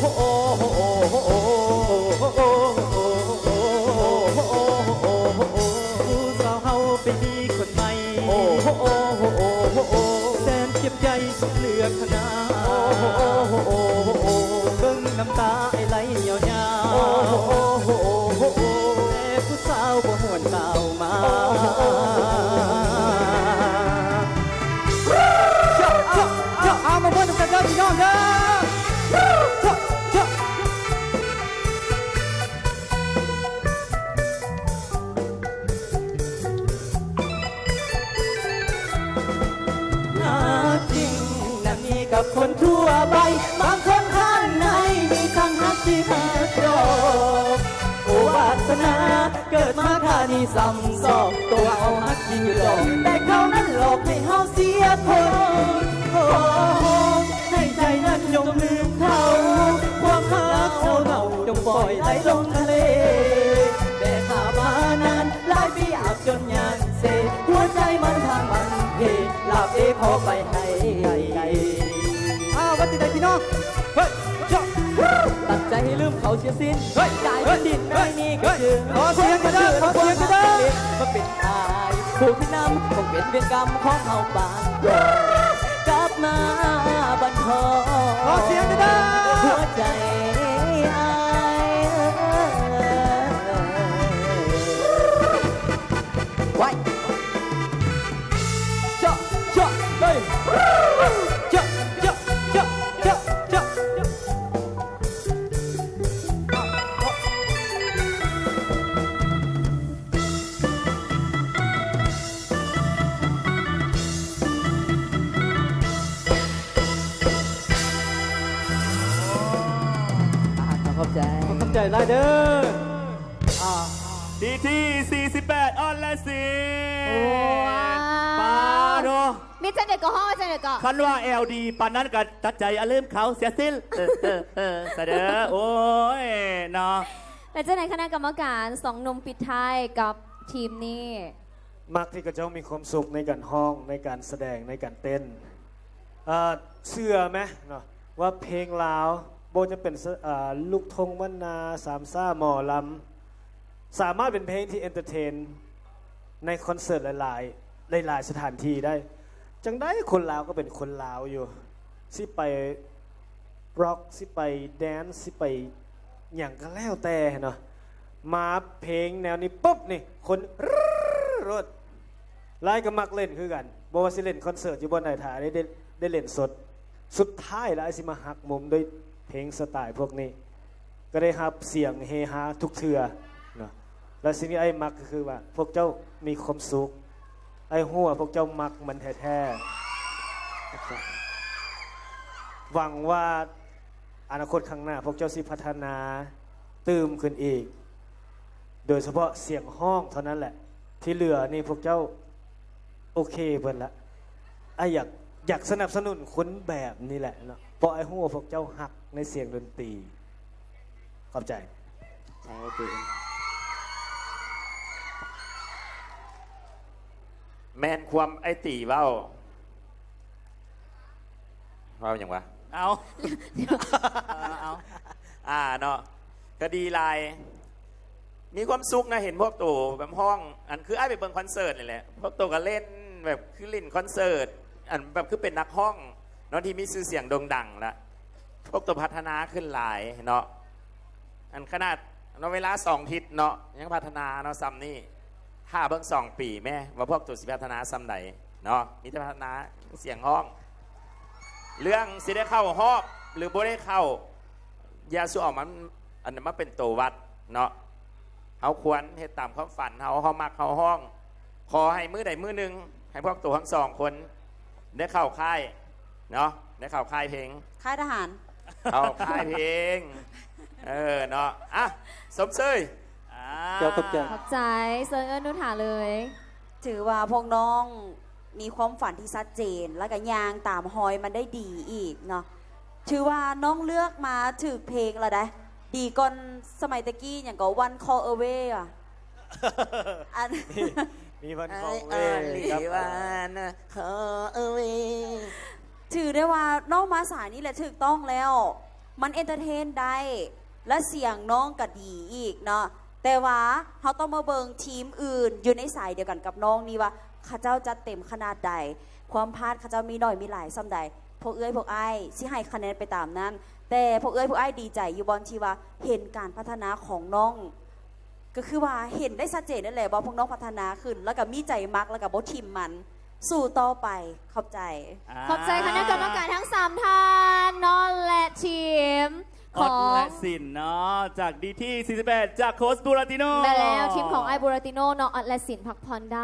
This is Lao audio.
ຜູ້ສາວເຮົາໄປມີຄົນໃໝ່ ແສນເຈັບໃຈສຸດເລືອກຂະໜາດ ເບິ່ງນ້ຳຕາອ້າຍໄຫຼຍາວໆ ແຕ່ຜູ້ສາວບໍ່ຫວນກ້າວມາ. ເອົາ ມາມ່ວນນຳກັນເດີພີ່ນ້ອງເດີ. ຮັກຈິງນັ້ນມີກັບຄົນທົ່ວໄປ ບາງຄົນຂ້າງໃນມີທັງຮັກທີ່ຮັກດອກ ໂອ ວາສະໜາເກີດ ມາຄານີ້ຊ້ຳຊອກ ຕົວເອົາຮັກຈິງຢູ່ດອກ ແຕ່ເຂົານັ້ນຫຼອກໃຫ້ເຮົາເສຍຄົນ. ຂໍຮ້ອງໃຫ້ໃຈນັ້ນຈົ່ງລືມເຂົາ ຄວາມຮັກເຮົາເນົ່າ ຈົ່ງປ່ອຍໄຫຼລົງທະເລ. ແບກພາລະນານຫຼາຍປີອາບຈົນຍານເຊ ຫົວໃຈມັນທາງມັນເພ ລາບເອຂໍໄປໃຫ້ໄກ. ອ້າວ ວ່າຈັ່ງໃດພີ່ນ້ອງ? ເຮີ້ຍ ເຈາະ ຕັດໃຈໃຫ້ລືມເຂົາເສຍສິ້ນ ເຮີ້ຍ ກາຍເປັນດິນ ເຮີ້ຍ ໃນນີ້ກໍຄື ຂໍສຽງແດ່ເດີ ຂໍສຽງແດ່ເດີ ມາເປັນອ້າຍຜູ້ທີ່ນຳ ຄົງເປັນເວນກຳຂອງເຮົາປານດອນ ກັບມາບັນທອນ ຂໍສຽງແດ່ເດີ ຫົວໃຈອ້າຍ ໄວ້ ເຈາະ ເຈາະ ເຮີ້ຍ ເຈາະ ເຈາະ ເຈາະ ເຈາະ ເຈາະ. ອ່າ ຂອບໃຈ ຂອບໃຈຫຼາຍເດີ. ອ່າ ທີທີສີ່ສິບແປດ ອອນ ແລະ ສິນ ໂອ້ ວ້າວ ປາໂທ ມີຈັ່ງໃດກໍຮ້ອງວ່າຈັ່ງໃດກໍ ຄັນວ່າແອວດີປານນັ້ນກໍຕັດໃຈອາລືມເຂົາເສຍສິ້ນ ເອີ ເອີ ເອີ ຊະເດີ ໂອ້ຍ ເນາະ. ແລະ ຈັ່ງໃດຄະນະກຳມະການ ສອງໜຸ່ມປິດທ້າຍກັບທີມນີ້? ມັກທີ່ເຂົາເຈົ້າມີຄວາມສຸກໃນການຮ້ອງ ໃນການສະແດງ ໃນການເຕັ້ນ. ເອີ ເຊື່ອໄໝເນາະ ວ່າເພງລາວ ບໍ່ວ່າຈະເປັນ ເອີ ລູກທົ່ງບ້ານນາ ສາມຊ້າ ໝໍລຳ ສາມາດເປັນເພງທີ່ເອັນເຕີເທນໃນຄອນເສີດຫຼາຍໆ ຫຼາຍໆສະຖານທີ່ໄດ້. ຈັ່ງໃດຄົນລາວກໍເປັນຄົນລາວຢູ່ ຊິໄປຣັອກ ຊິໄປແດນ ຊິໄປຫຍັງກໍແລ້ວແຕ່ເນາະ ມາເພງແນວນີ້ປຸບນີ້ ຄົນໂລດ. ລາຍກໍມັກເລ່ນຄືກັນ ບໍ່ວ່າຊິເລ່ນຄອນເສີດຢູ່ບ່ອນໃດ ຖ້າໄດ້ ໄດ້ ໄດ້ເລ່ນສົດ ສຸດທ້າຍລາຍຊິມາຫັກມຸມດ້ວຍເພງສະໄຕລ໌ພວກນີ້ ກໍໄດ້ຮັບສຽງເຮຮາທຸກເທື່ອເນາະ. ແລະ ສິ່ງທີ່ອ້າຍມັກກໍຄືວ່າ ພວກເຈົ້າມີຄວາມສຸກ ອ້າຍຮູ້ວ່າພວກເຈົ້າມັກມັນແທ້ໆ. ຫວັງວ່າອະນາຄົດຂ້າງໜ້າ ພວກເຈົ້າຊິພັດທະນາຕື່ມຂຶ້ນອີກ ໂດຍສະເພາະສຽງຮ້ອງເທົ່ານັ້ນແຫຼະ ທີ່ເຫຼືອນີ້ພວກເຈົ້າໂອເຄເບິດລະ. ອ້າຍຢາກ ຢາກສະໜັບສະໜູນຄົນແບບນີ້ແຫຼະເນາະ ເພາະອ້າຍຮູ້ວ່າພວກເຈົ້າຮັກໃນສຽງດົນຕີ. ຂອບໃຈ. ແມ່ນຄວາມອ້າຍຕີເວົ້າ. ເວົ້າຫຍັງວະ? ເອົາ ເອີ ເອົາ ອ່າ ເນາະ ກໍດີຫຼາຍ ມີຄວາມສຸກນະ ເຫັນພວກໂຕແບບຮ້ອງ ອັນ ຄືອ້າຍໄປເບິ່ງຄອນເສີດນີ້ແຫຼະ ພວກໂຕກໍເລ່ນແບບຄືຫຼິ້ນຄອນເສີດ ອັນ ແບບຄືເປັນນັກຮ້ອງເນາະ ທີ່ມີຊື່ສຽງໂດ່ງດັງລະ ພວກໂຕພັດທະນາຂຶ້ນຫຼາຍເນາະ ອັນຂະໜາດເນາະ ເວລາສອງທິດເນາະ ຍັງພັດທະນາເນາະ ສ່ຳນີ້ ຖ້າເບິ່ງສອງປີແມ້ ວ່າພວກໂຕຊິພັດທະນາສ່ຳໃດເນາະ ມີແຕ່ພັດທະນາສຽງຮ້ອງ. ເລື່ອງຊິໄດ້ເຂົ້າຮອບ ຫຼື ບໍ່ໄດ້ເຂົ້າ ຢ່າສູ່ເອົາມັນ ອັນນັ້ນມາເປັນໂຕວັດເນາະ ເຮົາຄວນເຮັດຕາມຄວາມຝັນເຮົາ ເຮົາມັກເຮົາຮ້ອງ. ຂໍໃຫ້ມື້ໃດມື້ໜຶ່ງ ໃຫ້ພວກໂຕທັງສອງຄົນໄດ້ເຂົ້າຄ້າຍເນາະ ໄດ້ເຂົ້າຄ້າຍເພງ ຄ້າຍທະຫານ ເຂົ້າຄ້າຍເພງ ເອີ ເນາະ ອ່ະ ຊົມເຊີຍ ອ່າ ເຈົ້າ ຂອບໃຈ ຂອບໃຈ ເຊີນເອີ້ນນຸຖາເລີຍ. ຖືວ່າພວກນ້ອງມີຄວາມຝັນທີ່ຊັດເຈນ ແລ້ວກໍຍ່າງຕາມຮອຍມັນໄດ້ດີອີກເນາະ. ຖືວ່ານ້ອງເລືອກມາຖືກເພງແລ້ວໃດ໋ ດີກ່ອນສະໄໝແຕ່ກີ້ ຫຍັງກໍ One Call Away ຫວາ ອັນ ມີ ມີ One Call Away ກັບ One Call Away. ຖືໄດ້ວ່ານ້ອງມາສາຍນີ້ແຫຼະຖືກຕ້ອງແລ້ວ ມັນເອັນເຕີເທນໄດ້ ແລະ ສຽງນ້ອງກໍດີອີກເນາະ. ແຕ່ວ່າເຮົາຕ້ອງມາເບິ່ງທີມອື່ນຢູ່ໃນສາຍດຽວກັນກັບນ້ອງນີ້ວ່າ ເຂົາເຈົ້າຈັດເຕັມຂະໜາດໃດ. ຄວາມພາດເຂົາເຈົ້າມີໜ້ອຍມີຫຼາຍສ່ຳໃດ ພວກເອື້ອຍພວກອ້າຍຊິໃຫ້ຄະແນນໄປຕາມນັ້ນ. ແຕ່ພວກເອື້ອຍພວກອ້າຍດີໃຈຢູ່ບ່ອນທີ່ວ່າເຫັນການພັດທະນາຂອງນ້ອງ ກໍຄືວ່າເຫັນໄດ້ຊັດເຈນນັ້ນແຫຼະວ່າພວກນ້ອງພັດທະນາຂຶ້ນ ແລ້ວກໍມີໃຈມັກ ແລ້ວກໍບໍ່ຖິ້ມມັນ ສູ້ຕໍ່ໄປ. ຂອບໃຈ. ອ່າ ຂອບໃຈຄະນະກຳມະການທັງສາມທ່ານເນາະ ແລະ ທີມຂອງ ອອດ ແລະ ສິນເນາະ ຈາກ ດີທີ ສີ່ສິບແປດ ຈາກໂຄດ ບູຣາຕິໂນ. ແມ່ນແລ້ວ ທີມຂອງອ້າຍ ບູຣາຕິໂນເນາະ ອອດ ແລະ ສິນ ພັກຜ່ອນໄດ້.